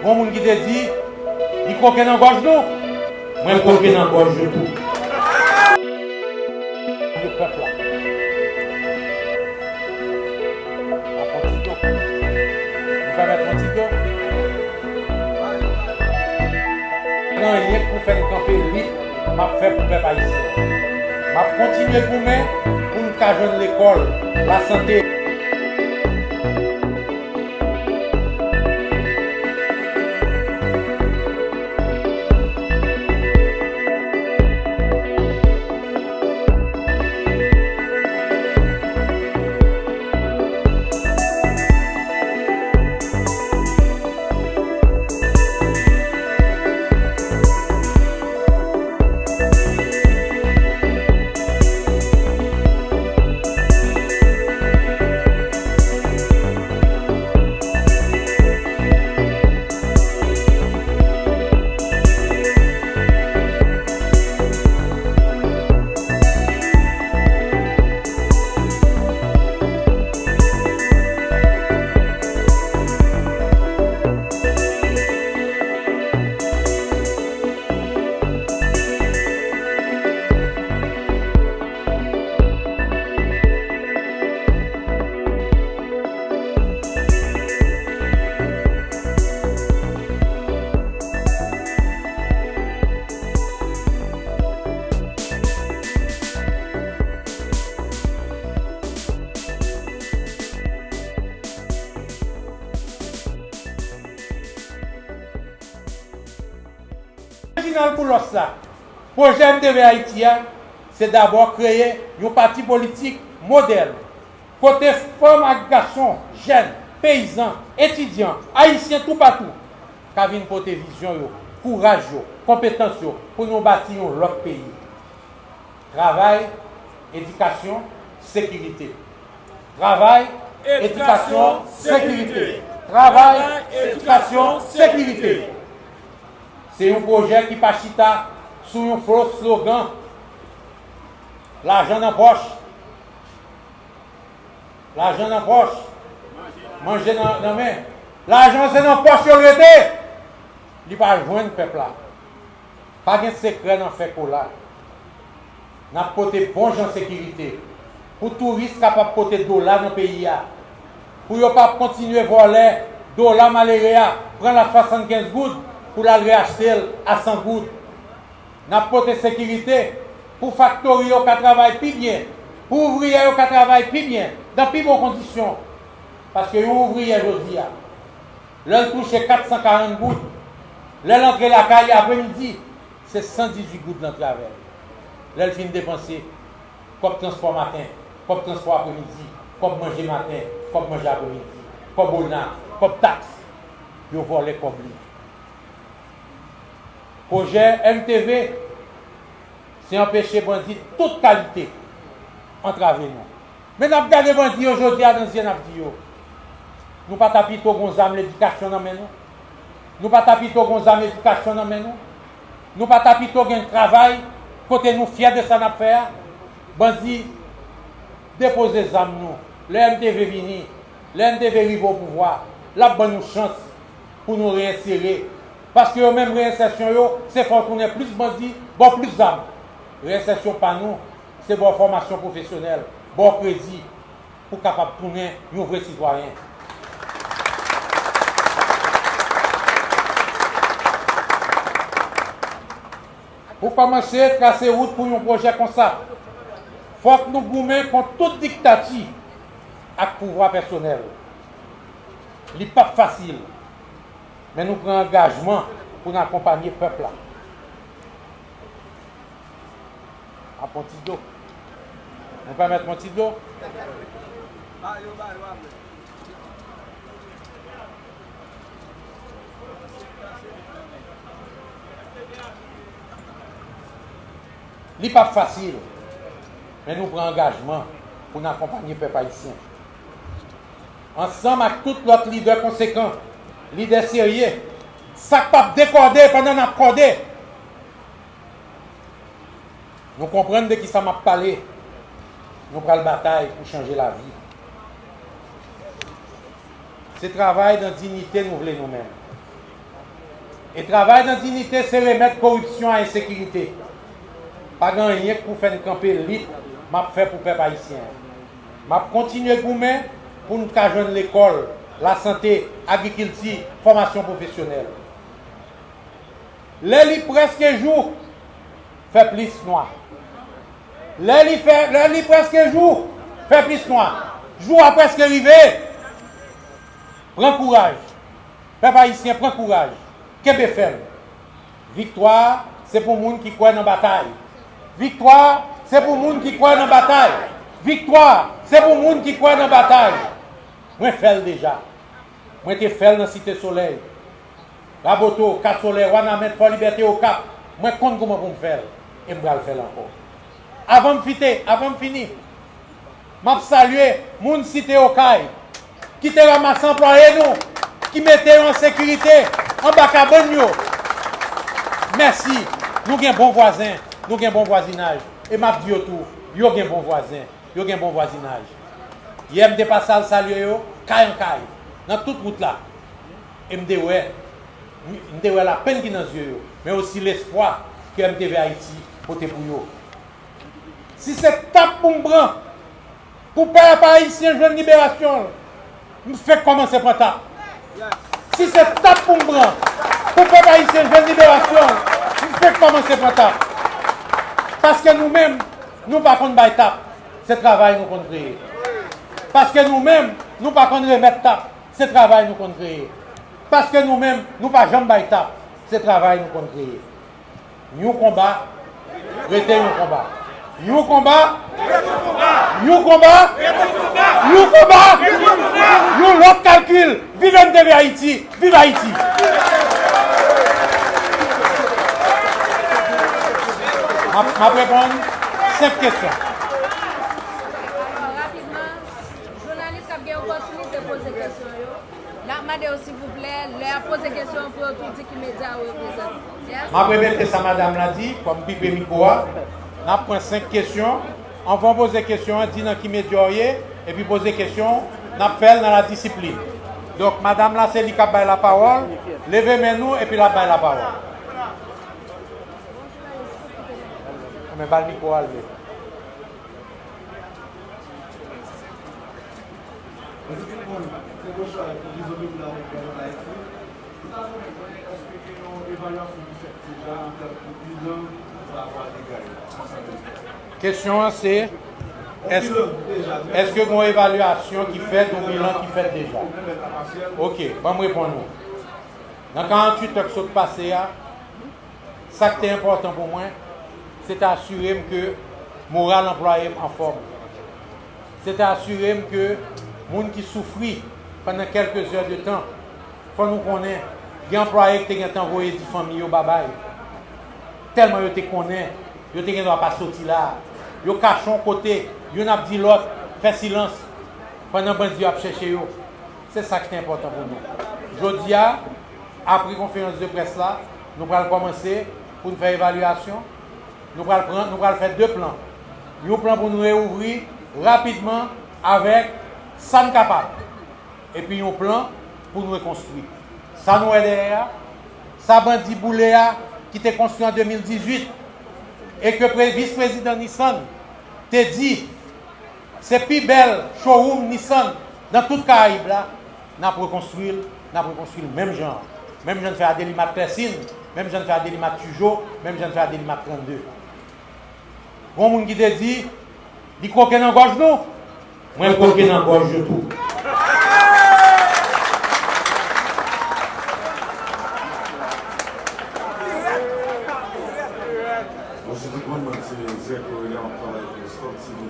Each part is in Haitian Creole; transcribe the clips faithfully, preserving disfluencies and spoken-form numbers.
Gon moun ki te di, li koke nan gòj nou. Mwen koke nan gòj yo tou. Pèp la. N ap pran ti do. Nou pèmèt pran ti do. Gen anyen k pou fè n kanpe lit, m ap fè pou pèp ayisyen. M ap kontinye goumen pou n ka jwenn lekòl, lasante. Rejinald Boulos la, pwojè M T V Ayiti a, se dabò kreye yon pati politik modèn, kote fanm ak gason, jèn, peyizan, etidyan, ayisyen toupatou, ka vin pote vizyon yo, kouraj yo, konpetans yo, pou nou bati yon lòt peyi. Travay, edikasyon, sekirite. Travay, edikasyon, sekirite. Travay, edikasyon, sekirite. Se yon pwojè ki pa chita sou yon fo slogan. Lajan nan pòch. Lajan nan pòch. Manje nan, nan men. Lajan se nan pòch yo l rete. Li pa jwenn pèp la. Pa gen sekrè nan fè kola. N ap pote bon jan sekirite pou touris kapab pote dola nan peyi a. Pou yo pa kontinye vòlè dola malere a, pran l a swasannkenz goud pou l al reyachte l a san goud. N ap pote sekirite pou faktori yo ka travay pi byen, pou ouvriyè yo ka travay pi byen, nan pi bon kondisyon. Paske yon ouvriyè jodi a, lè l touche kat san karant goud, lè l antre lakay li apremidi, se san dizuit goud l antre avè l. Lè l fin depanse, kòb transpò maten, kòb transpò apremidi, kòb manje maten, kòb manje apremidi, kòb ona, kòb taks, yo vòlè kòb li. Pwojè M T V, se anpeche bandi tout kalite antrave nou. Men n ap gade bandi yo jodi a nan zye, n ap di yo, nou pa ta pito gon zam ledikasyon nan men nou? Nou pa ta pito gon zam edikasyon nan men nou? Nou pa ta pito gen travay kote nou fyè de sa n ap fè a? Bandi, depoze zam nou. Lè M T V vini, lè M T V rive o pouvwa, l ap ban nou chans pou nou reyensere. Paske yo menm, reyensèsyon yo, se fè w tounen plis bandi, ba w plis zam. Reyensèsyon pa nou, se ba w fòmasyon pwofesyonèl, ba w kredi pou w kapab tounen yon vre sitwayen. Pou kòmanse trase wout pou yon pwojè konsa, fòk nou goumen kont tout diktati ak pouvwa pèsonèl. Li p ap fasil, men nou pran angajman pou n akonpanye pèp la. Ap pran ti dlo. Nou pèmèt pran ti dlo. Li p ap fasil, men nou pran angajman pou n akonpanye pèp ayisyen. Ansanm ak tout lòt lidè konsekan, lidè serye, sa k p ap dekòde pandan n ap kòde. Nou konprann de kisa m ap pale. Nou pral batay pou chanje lavi. Se travay nan diyite nou vle nou menm. E travay nan diyite se remèd koripsyon a ensekirite. Pa gen anyen k pou fè n kanpe lit m ap fè pou pèp ayisyen an. M ap kontinye goumen pou n ka jwenn lekòl, lasante, agrikilti, fòmasyon pwofesyonèl. Lè li prèske jou, fè plis nwa. Lè li fè, lè li prèske jou, fè plis nwa. Jou a prèske rive. Pran kouraj. Pèp ayisyen, pran kouraj. Kenbe fèm. Viktwa, se pou moun ki kwè nan batay. Viktwa, se pou moun ki kwè nan batay. Viktwa, se pou moun ki kwè nan batay. Mwen fè l deja. Mwen te fè l nan Site Solèy, Raboto, Kasolè, Wanament, Fò Libète, Okap. Mwen konn kouman pou m fè l. E m pral fè l ankò. Avan m fite, avan m fini, m ap salye moun Site Okay ki te ranmase anplwaye nou, ki mete yo an sekirite anba kabann yo. Mèsi. Nou gen bon vwazen, nou gen bon vwazinaj. E m ap di yo tou, yo gen bon vwazen. Yo gen bon vwazinaj. Yè, m te pase al salye yo, kay an kay, nan tout wout la. E m te wè, m te wè lapenn ki nan zye yo, men osi lespwa ke M T V Ayiti pote pou yo. Si se tap pou m pran, pou pèp ayisyen jwenn liberasyon l, m fenk kòmanse pran tap. Si se tap pou m pran, pou pèp ayisyen jwenn liberasyon l, m fenk kòmanse pran tap. Paske nou menm, nou pa konn bay tap. Se travay nou konn kreye. Paske nou menm, nou pa konn remèt tap. Se travay nou konn kreye. Paske nou menm, nou pa janm bay tap. Se travay nou konn kreye. Yon konba rete yon konba. Yon konba, yon konba, yon konba, yon lòt kalkil. Viv M T V Ayiti! Viv Ayiti! M ap, m ap reponn senk kesyon. Alò, rapidman, jounalis k ap gen opòtinite poze kesyon yo, n ap mande yo, silvouplè, lè y ap poze kesyon an, pou yo tou di ki medya yo reprezante. Yes? M ap repete sa madanm la di, kòm m pipe mikwo a, n ap pran senk kesyon. Anvan w poze kesyon an, di nan ki medya w ye, epi poze kesyon w, n ap fè l nan ladisiplin. Donk, madanm la, se li k ap bay lapawòl, leve men nou, epi l ap bay lapawòl. Anben, ba l mikwo a, l vle. Mwen te konn, se Bochwa ki dizon peyi la pou pran Ayiti. Mwen ta renmen konnen èske gen yon evalyasyon ki fèt deja an tèm de bilan pa rapò a dega yo? Kesyon an se, èske, èske gen yon evalyasyon ki fèt, yon bilan ki fèt deja? Oke, ban m reponn ou. Nan karanntuit è k sot pase a, sa k te enpòtan pou mwen, se te asire m ke moral anplwaye m anfòm. Se te asire m ke moun ki soufri pandan kèlke zè de tan, fò nou konnen, gen anplwaye ki te gentan voye di fanmi yo babay. Tèlman yo te konnen, yo te gen dwa pa soti la a. Yo kache yon kote, youn ap di lòt, fè silans, pandan bandi yo ap chèche yo. Se sa ki te enpòtan pou nou. Jodi a, apre konferans de près la, nou pral kòmanse pou n fè evalyasyon. Nou pral pran, nou pral fè de plan. Yon plan pou n reouvri rapidman avèk sa n kapab. Epi yon plan pou n rekonstwi. Sa nou wè dèyè a, sa bandi boule a, ki te konstwi an de mil dizuit, e ke pre-, vis prezidan Nissan te di, se pi bèl showroom Nissan nan tout Karayib la, n ap rekonstwi l, n ap rekonstwi l menm jan an. Menm jan n fè Adelimat Klèsin, menm jan n fè Adelimat Tijo, menm jan n fè Adelimat trannde. Gon moun ki te di, li kwoke nan gòj nou, mwen kwoke nan gòj yo tou. Bonjou tout moun, mwen se Zè Korelya, m ap travay pou Stop T V.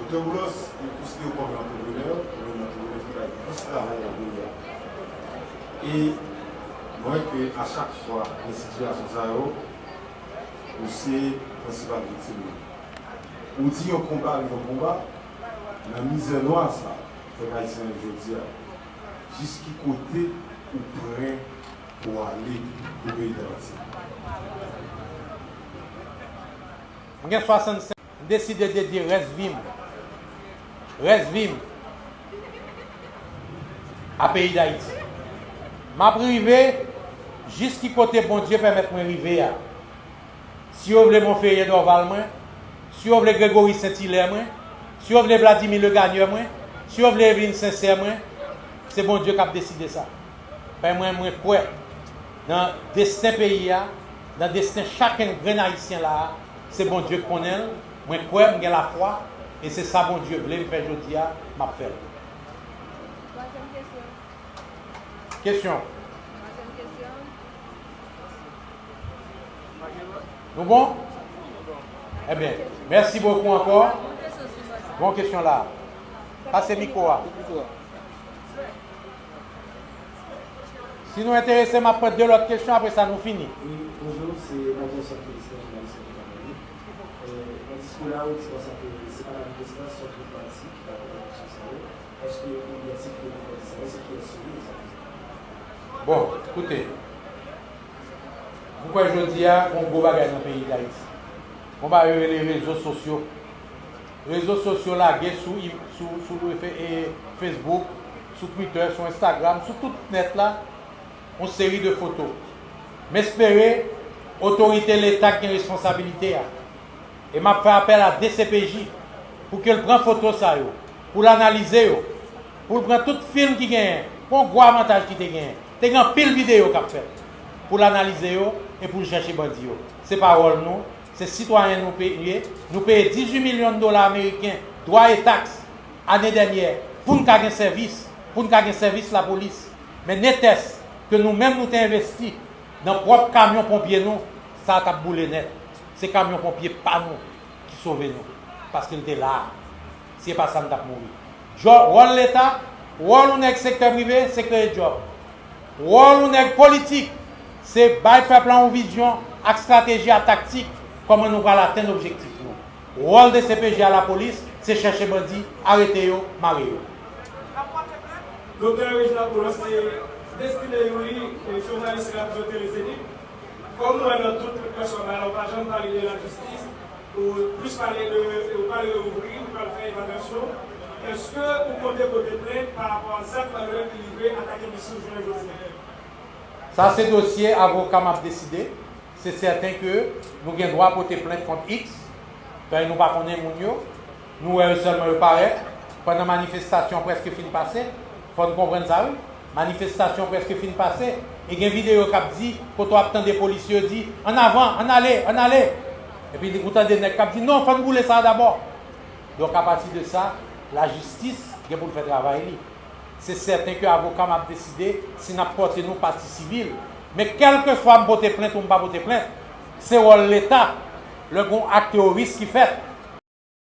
Doktè Boulos, li konsidere kòm yon antreprenè, kòm yon antreprenè ki bay plis travay nan peyi a. E mwen wè ke a chak fwa nan sitiyasyon sa yo, ou se prensipal viktim nan. Ou di yon konba, yon konba, nan mizè nwa sa, pèp ayisyen an jodi a, jis ki kote ou prè pou ale pou peyi Dayiti? M gen swasannsenk, m deside dedye rès vi m, rès vi m a peyi Dayiti. M ap rive Jis ki kote Bondye pèmèt mwen rive a. Si yo vle Monferrier Dorval mwen, si yo vle Gregory Saint Hilaire mwen, si yo vle Vladimir Legagneur mwen, si yo vle Eveline Sincère mwen, se Bondye k ap deside sa. Paske mwen, mwen kwè nan desten peyi a, nan desten chak grenn Ayisyen la a, se Bondye k konnen l. Mwen kwè, m gen lafwa, e se sa Bondye vle m fè jodi a, m ap fè l. Kesyon. Nou bon? Ebyen, mèsi bokou ankò. Bon kesyon la. Pase mikwo a. Si nou enterese, m ap pran de lòt kesyon, apre sa nou fini. Wi, bonjou, se Madan Sòt Felisyen, jounalis Endepandan. Nan diskou la, ou di konsa ke se pa manifestan, se yon gwoup bandi ki ta pran aksyon sa yo. Èske ou idantifye gwoup bandi sa yo, se kiyès yo ye egzakteman? Bon, koute. Ou kwè jodi a, gon gwo bagay nan peyi Dayiti. Gon bagay yo rele rezo sosyo. Rezo sosyo lage sou, sou, sou e, Facebook, sou Twitter, sou Instagram, sou tout nèt la, yon seri de foto. M espere otorite Leta ki gen responsabilite a, e m ap fè apèl a D C P J pou ke l pran foto sa yo, pou l analize yo, pou l pran tout fim ki genyen, pou yon gwo avantaj ki te genyen. Te gen anpil videyo k ap fèt pou l analize yo e pou l chèche bandi yo. Se pa wòl nou, se sitwayen nou pe-, ye. Nou peye dizuit milyon dola ameriken dwa e taks ane dènyè pou n ka gen sèvis, pou n ka gen sèvis lapolis. Men netès ke nou menm nou te envesti nan pwòp kamyon ponpye nou, sa t ap boule nèt. Se kamyon ponpye pa nou ki sove nou, paske l te la a. Si se pa sa, n t ap mouri. Djò-, wòl Leta, wòl yon nèg sektè prive, se kreye djòb. Wòl yon nèg politik, se bay pèp la yon vizyon ak estrateji a taktik, kòman nou pral atenn objektif nou. Wòl D C P J a lapolis, se chèche bandi, arete yo, mare yo. Doktè Reginald Colosque, se destine youri, jounalis radyo Tele Zenith. Kòm nou wè nan tout pèsonaj la, ou pa janm pale de lajistis, ou plis pale de, ou pale de ouvri, ou pral fè evalyasyon. Èske ou konte pote plent pa rapò a zak malonèt ki rive atake misyon jounen jodi a? Sa se dosye avoka m ap deside. Se sèten ke nou gen dwa pote plent kont X, paske nou pa konnen moun yo. Nou wè yo sèlman yo parèt pandan manifestasyon an prèske fin pase. Fò n konprann sa, wi. Manifestasyon an prèske fin pase. E gen videyo k ap di, kote w ap tande polisye yo di, "Ann avan, ann ale, ann ale." Epi ou tande nèg k ap di, "Non, fò n boule sa a dabò." Donk, apati de sa, lajistis gen pou l fè travay li. Se sèten ke avoka m ap deside si n ap pòte nou pati sivil. Men kèlkeswa m pote plent ou m pa pote plent, se wòl Leta, lè gon ak teworis ki fèt,